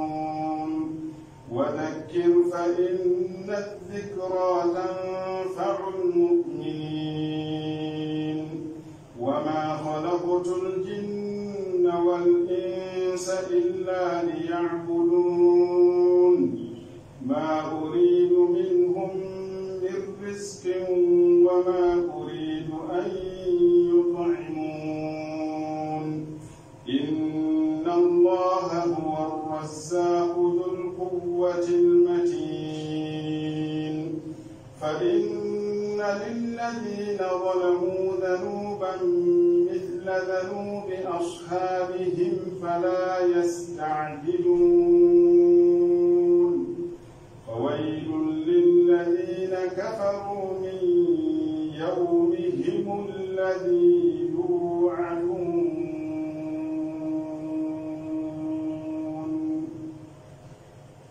وذكر فإن الذكرى تنفع المؤمنين. وما خلقت الجن والإنس إلا ليعبدون. ما أريد منهم من رزق وما أريد أن يطعمون. إن الله هو الرزاق ذو القوة المتين. فإن للذين ظلموا ذنوبا مثل ذنوب أصحابهم فلا يستعجلون. فويل للذين كفروا من يومهم الذي يوعدون.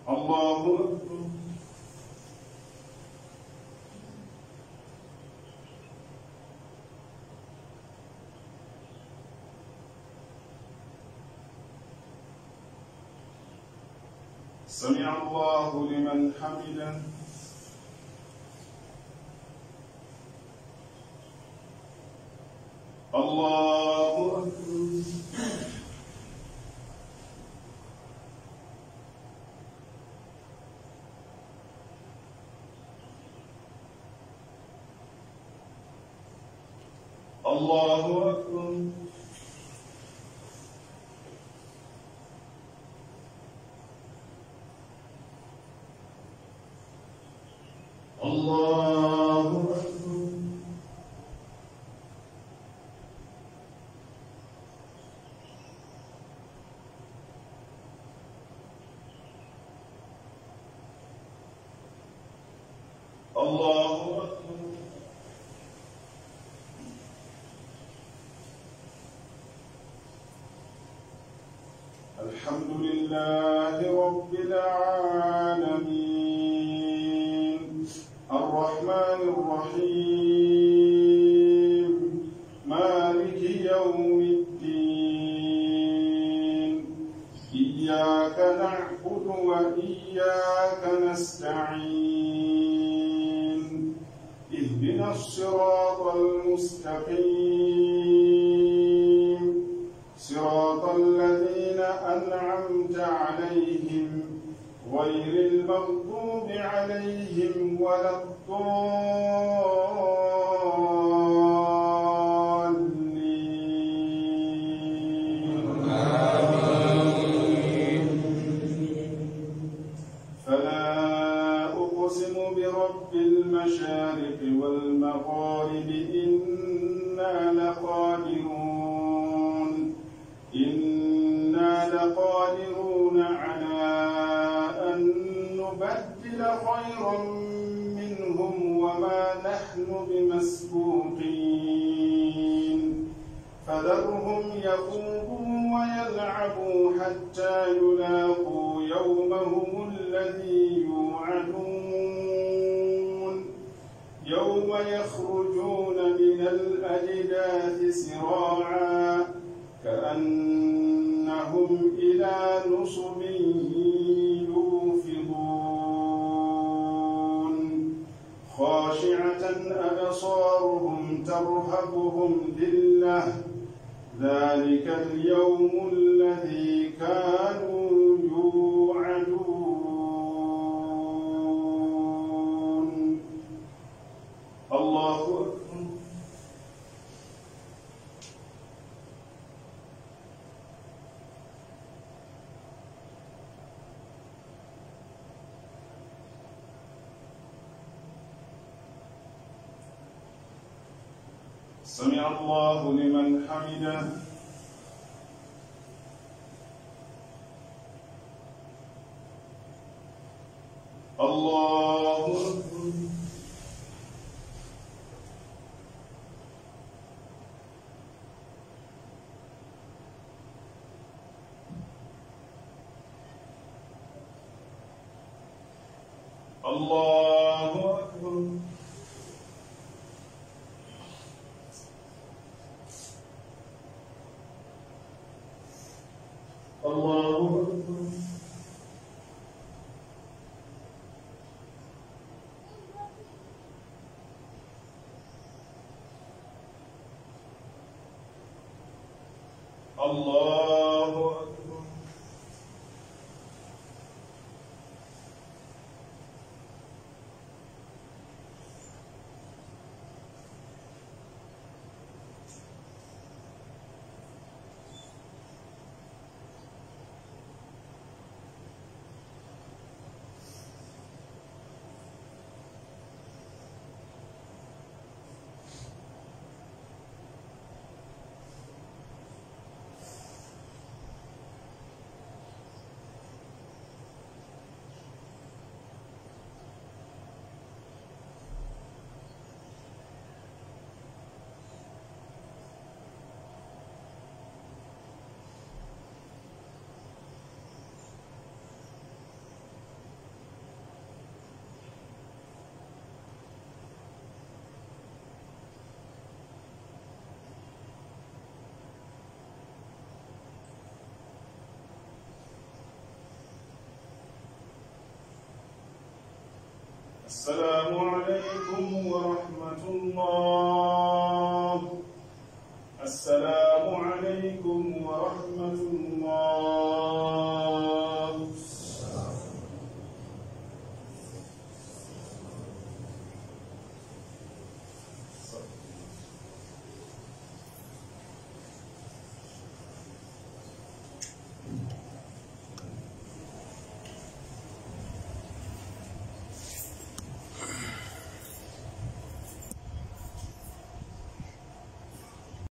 الله أكبر. سمع الله لمن حمده. الله أكبر. الله أكبر. الله أكبر. الله أكبر. الحمد لله رب العالمين. الرحمن الرحيم. مالك يوم الدين. إياك نعبد وإياك نستعين. اهدنا الصراط المستقيم. صراط الذين أنعمت عليهم غير المغضوب عليهم ولا الضالين. آمين. فلا أقسم برب المشارق والمغارب إنا لقادرون إنا لقادرون على أن نبدل خيرا منهم وما نحن بمسبوقين. فذرهم يخوضوا ويلعبوا حتى يلاقوا يومهم الذي يوعدون. يوم يخرجون من الأجداث سراعا كأنهم إلى نصب يوفضون. خاشعة أبصارهم ترهقهم ذلة ذلك اليوم الذي كانوا يوعدون. الله أكبر. سمع الله لمن حمده. الله أكبر. الله أكبر. الله أكبر. الله أكبر. السلام عليكم ورحمة الله.